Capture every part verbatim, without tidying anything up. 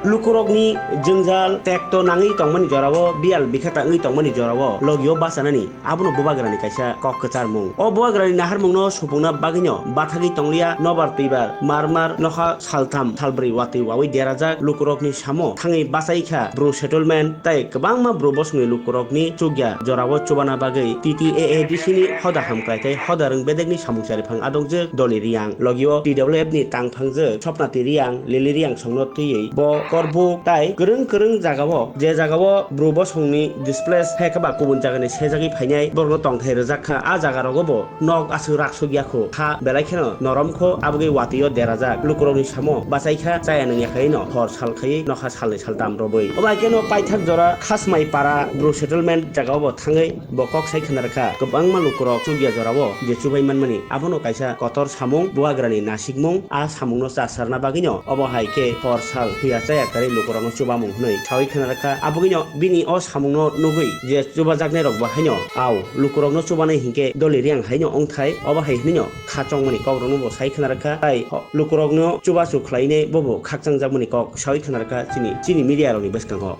Lukurokni jwngjal tekto nangwi tongmani jorao, biyal bikhata wngwi tongmani jorao logio bachanani, abono bubagrani kaisa kok kwcharmung. O bubagrani naharmungno supungna bagwino bathagwi tongliya nobar twibar, mar mar nokha saltham salbrwi watwi wawi derajak lukurokni samo thangwi bachai kha Bru settlement tei kwbangma Bru bosongni lukurokni chukya jorao chubana bagwi T T A A D C ni hoda hamkrai tei hoda rwng bedekni samung chariphang adongjwk Doli Riang, logio T W F ni tangphangjwk Sopnati Riang, Lili Riang songno twiwi bo korbuk tai kwrwng kwrwng jagao, je jagao Bru bosongni displace hai khe ba kubun jagani sejagwi phainai borokno tongthai rwjak kha, a jagarogo bo nok aswk rak suk ya kho, ha belai kheno norom kho, abogwi watwi o derajak lukurokni samo bachai kha, chaya nung ya khaino hor sal khaiwi nokha salnwi saltham robwi. Obo hai kheno paithak jora Khasmai para Bru settlement jagao bo thangwi bo kok sai khna rwkha, kwbangma lukurok chukya jorao je chubai manmani, abono kaisa kotor samung, bubagrani nasikmung, a samungno chasarna bagwino obo hai khe hor sal huya chaya kwrwi lukurokno chubamung hwnwi sawi khna rwkha. Abogwino bini o samungno nugwi je chubajaknairok bo haino, ao, lukurokno chubanai hinkhe Doli Riang haino wngthai, obo hai hwnwino kha chongmani kokrokno bo sai khna rwkha, tai lukurokno chubachu khlainai bobo khakchangjakmani kok sawi khna rwkha chini, chini media rokni bwskango.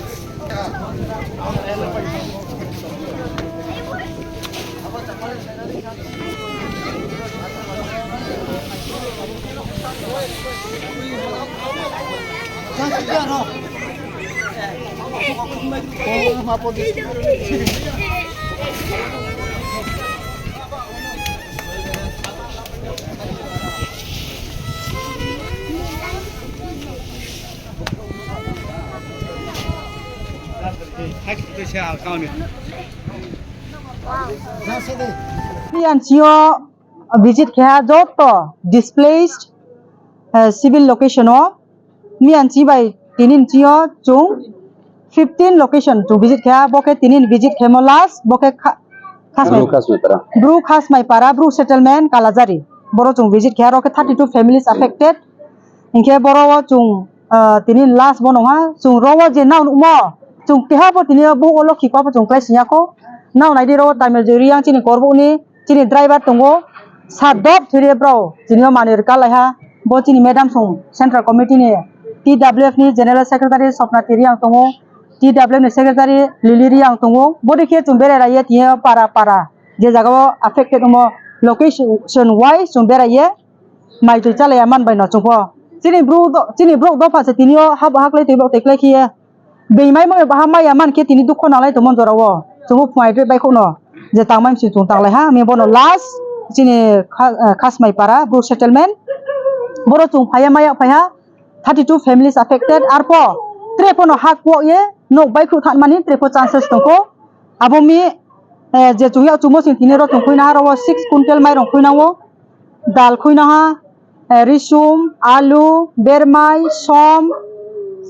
Miyan sio visit khe joto displaced, eh, civil location o. Miyan si bai tini ni sio chung fifteen location chung visit khe, bo khe tini ni visit khemo last, bo khe kha-, Khasmai-, Bru Khasmai para. Bru Khasmai para, Bru settlement Kalajari. Boro chung visit khe, aro khe thirty two families affected. Hinkhe boro o chung, ah, tini last bono ha, chung ro o je nao nukmo, chung keha bo tini bo o lokhi kok bo chung klai singya kho. Nao naidi ro o Tamil Juri yang chini korbuk ni chini driver tongo, sa dop thwide bro, chini o manwi rwka lai ha. Bo chini madam song central committee ni T W F ni general secretary Sopna Tiri ang tongo, T W F ni secretary Lili Ri ang tongo. Bo dikhe chung berai raiye tini o para para je jaga o affected omo location wise chung berai ye. Mai twi chalaiya man bai no chwngkho. Chini bru do-, chini borok dopha se tini o habo haklai twi borok twi klai khiye. Being mai mo baha maya man khe tini dukho nalai tongmani jora o. Chwngkho phunai twi bai khokno. Je tangmani si chwng tanglai ha, ami bono last chini kha-, eh, Khasmai para, Bru settlement. Boro chwng phaiya maya phaiha, thirty two families affected. Arpho, tre phono ha kwk ye, nok bai khuk thanmani, tre pho chances tongkho. Abo mi, eh, je chwngya chwngmo sing tini ro chwng khuina ha ro o six quintal mairong khuina o. Dal khuina ha, eh, risum, alu, bermai, som,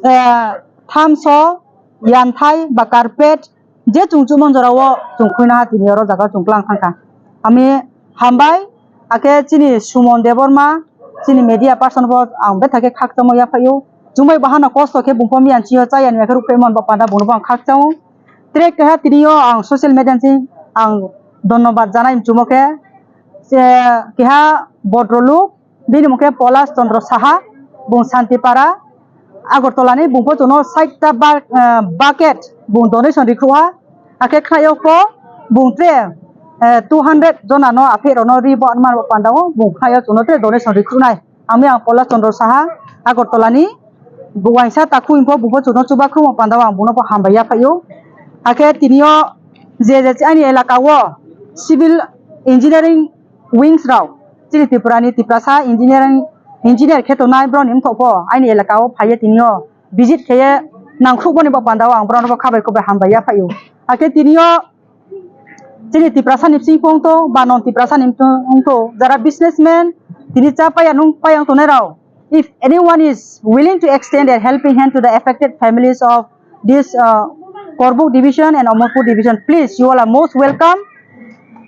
eh, thamso, yanthai, ba carpet, je chwng chumon jora o chwng khuina ha tini oro jaga chwng klang thangkha. Ami hambai, akhe chini Sumon Debbarma, chini media person bo ang bethakhe khakchangma yaphaio. Chumai bahano kosto khe bungpho miyan chio chayani akhe rukphaimon bo panda bungno bo ang khakchango. Tre keha tini o ang social media ni ang dhonnobad janai mchumo khe, je keha bodroluk, bini mung khe Polash Chandra Saha, bung Santipara, Agartala ni, bung pho chwngno sait ta ba-, ah, bucket bung donation rikhuha, hakhe khnaio pho bung tre, eh, two hundred jona no aphe rok no ri bo anma pandao bung khnaio chwngno tre donation rikhunai. Ami ang Polash Chandra Saha, Agartala ni, waisa takhuk wngkho, bungbo chwngno chubakhwma pandao ang bungno bo hambai yaphaio. Hakhe tini o je je ani elaka o civil engineering wings rok, chini Tripura ni Tiprasa engineering, engineer khe tongnai, borok ni wngthok pho ani elaka o phaiye tini o visit kheye nangkhukmani bo pandao ang borok no bo khabai khukbai hambai yaphaio. Hakhe tini o chini Tiprasa ni bising phung to, ba non Tiprasa ni phung to, jara businessman, tini cha paya nung paya wng tongnai rok. If anyone is willing to extend a helping hand to the affected families of this, uh, Korbuk division and Omorpur division, please, you all are most welcome.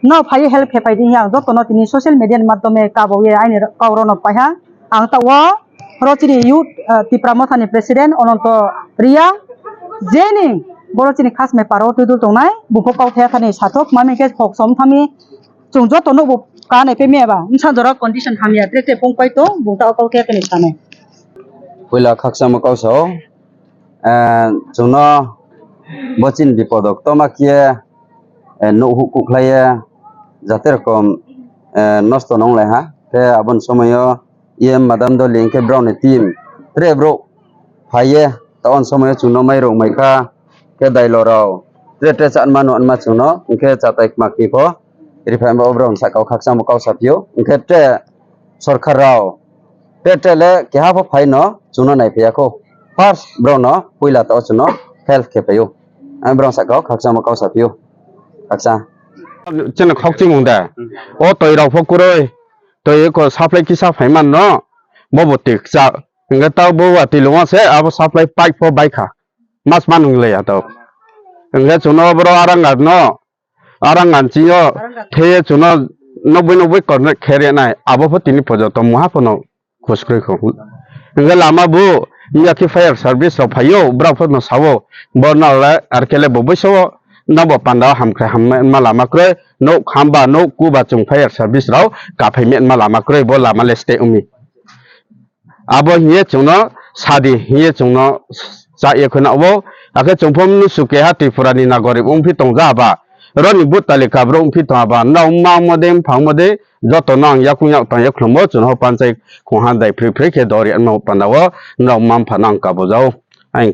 No phai help khe phai di, ang joto no tini social media ni madhyome kabo ye aini kau rok no paiha. Ang ta o Oro chini youth, ah, Tipra Motha ni president Ononto Riang, jeni boro chini Khasmai para o twi dul tongnai, bupho kau thaya thani sathok, mami khe kok som thami, chwng joto no bo kanai phe meba, bwsa jora condition hamya, tre tre pong pai tong, bung ta o kau thaya thani sanai. Puila khakchangma kau sao, eh, chwngno bo chini bipodok toma khe, eh, nuh huh kuh khlaiye jate rokom, eh, nosto nong lai ha. Khe aboni somoyo E M Madam Doli hwnkhe brao ni team tre bro phaiye ta on somoyo chwngno mai rok mai kha. Khe dailo rao tre tre cha anma no anma chwngno hwnkhe chatai kma kni pho rifai ma brao ni saka o khakchangma kau saphiyo. Hwnkhe tre sorkar rao tre tre le keha pho phai no chwngno nai phiya kho. First brao no puila ta o chwngno help khe phaio. Ang brao saka o khakchangma kau saphiyo. Khakchang. Chini khokchimung de. O toi rao pho kwrwi. Toi ko supply kisa phai man no. Bo bo tik cha. Hwnkhe ta bo wa tilung se abo supply pipe pho bai kha. Mas man wng le ya to. Hwnkhe chwngno boro arangar no. Arang ganching yo theye chwngno nokbwi nokbwi connect khe rwnai, abo pho tini pojoto muha phano khoskrwi kho. Hwnkhe lama bo ya khe fire service rok phaio, borok phano sao, bo nole arkele bo bwsao nobo panda o hamkrai hamma lama kwrwi, nok hamba nok kuba chwng fire service rok kaphai ma lama kwrwi, bo lama le stay wngmi. Abo hiye chwngno sadi hiye chwngno cha ye khwna o. Akhe chwng pho mnusu keha Tripura ni nagorik wngphi tongja ba. Roni but talika bro wngphi tong ba. Nrao ma mode mphang mode joto no ang yakung yak tang ye khlumo chwng ho panchai khungha dai phri phri khe dori anma panda o nrao ma mpha no ang kabujao. Ang